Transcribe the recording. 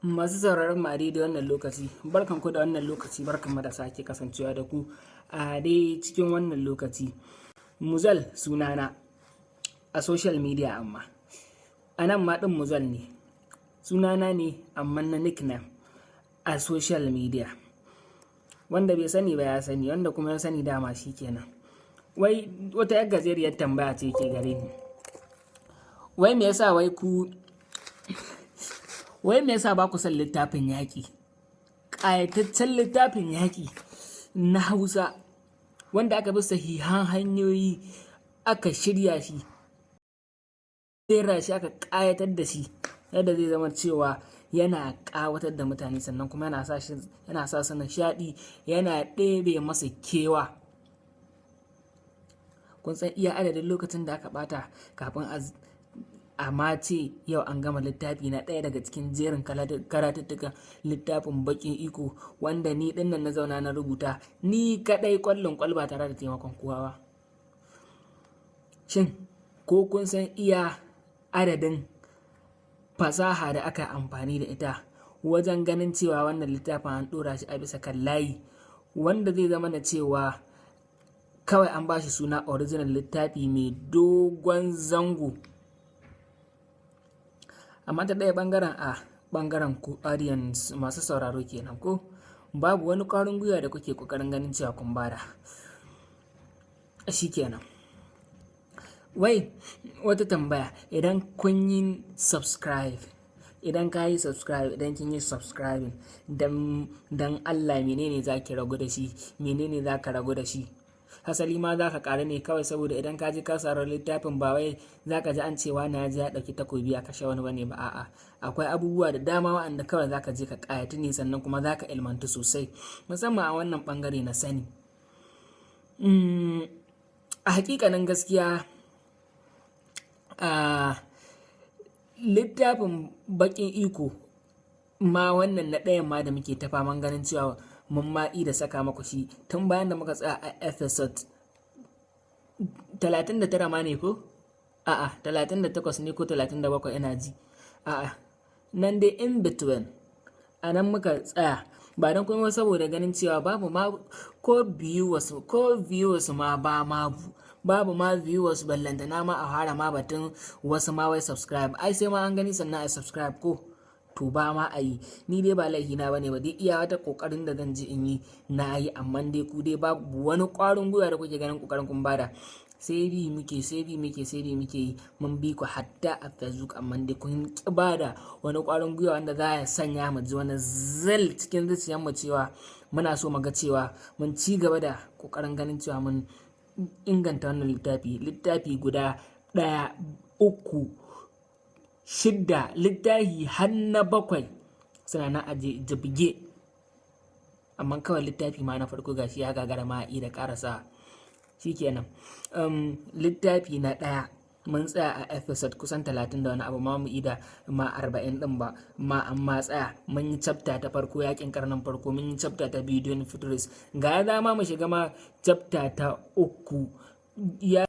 Masu sauraron mu a daidai wannan lokaci, barkanku da wannan lokaci, barkanmu da sake kasancewa da ku a dai cikin wannan lokaci. Muzal sunana a social media, amma a nan ma ɗin Muzal ne. Sunana ne amma na nickname a social media. Wanda bai sani ba ya sani, wanda kuma ya sani dama shi kenan. Wai wata 'yar gajeriyar tambaya ce ke gare ni. Wai me yasa wai ku wai me yasa ba ku son littafin yaƙi? Ƙayataccen littafin yaƙi na Hausa wanda aka bi sahihan hanyoyi aka shirya shi, jera shi, aka ƙayatar da shi yadda zai zama cewa yana ƙawatar da mutane, sannan kuma yana sa su nishaɗi, yana ɗebe masa kewa. Kun san iya adadin lokacin da aka ɓata kafin a ma ce yau an gama littafi na ɗaya daga cikin jerin karatuttukan littafin Baƙin Iko, wanda ni ɗinnan na zauna na rubuta ni kaɗai ƙwallon ƙwal ba tare da taimakon kowa ba? Shin ko kun san iya adadin fasaha da aka amfani da ita wajen ganin cewa wannan littafin an ɗora shi a bisa kan layi wanda zai zama na cewa kawai an ba shi suna original littafi mai dogon zango? Amma ta ɗaya ɓangaren, a ɓangaren ku audience, masu sauraro kenan, ko babu wani ƙwarin gwiwa da kuke ƙoƙarin ganin cewa kun bada. Shi kenan. Wai wata tambaya: idan kun yi subscribe, idan ka yi subscribe, idan kin yi subscribing, dan Allah menene za ki ragu da shi? Menene za ka ragu da shi? Hasali ma za ka ƙaru ne kawai, saboda idan ka ji ka saurari littafin, ba wai za ka ji an cewa na ji ya ɗauki takobi a kashe wani bane ba. A'a, akwai abubuwa da dama waɗanda kawai za ka je ka ƙayatu ne, sannan kuma za ka ilmantu sosai, musamman a wannan ɓangare na sani. A hakikanin gaskiya, a littafin Baƙin Iko ma, wannan na ɗayan ma da muke ta faman ganin cewa mun ma da saka maku shi tun bayan da muka tsaya a episode 39 ma ne, ko a'a, 38 ne ko 37, ina ji, a'a, nan dai in between, a nan muka tsaya. Ba don kuma saboda ganin cewa babu ma ko viewers, ko viewers ma ba ma babu ma viewers, ballantana ma a fara ma batun wasu ma wai subscribe. Ai sai ma an gani sannan a subscribe, ko? To ba ma a yi. Ni dai ba laifi na bane ba, dai iya wata kokarin da zan ji in yi na yi, amma dai ku dai babu wani kwarin gwiwa da kuke ganin kokarin kun bada. Sai bi muke, sai bi muke, sai bi muke yi. Mun bi ku hatta a Facebook, amma dai kun ki bada wani kwarin gwiwa wanda za ya sanya mu ji wani zal cikin zuciyar mu cewa muna so mu ga cewa mun ci gaba da kokarin ganin cewa mun inganta wannan littafi. Littafi guda ɗaya, uku, shidda, littafi har na bakwai suna nan aje jibge, amma kawai littafi ma na farko gashi ya gagara ma a da karasa. Shikenan, littafi na ɗaya mun tsaya a episode kusan 30 da wani abu, ma mu ida ma 40 din ba ma, amma tsaya mun yi chapter ta farko, Yakin Karnin Farko. Mun yi chapter ta biyu, Don Futurist. Ga ya dama mu shiga ma chapter ta uku ya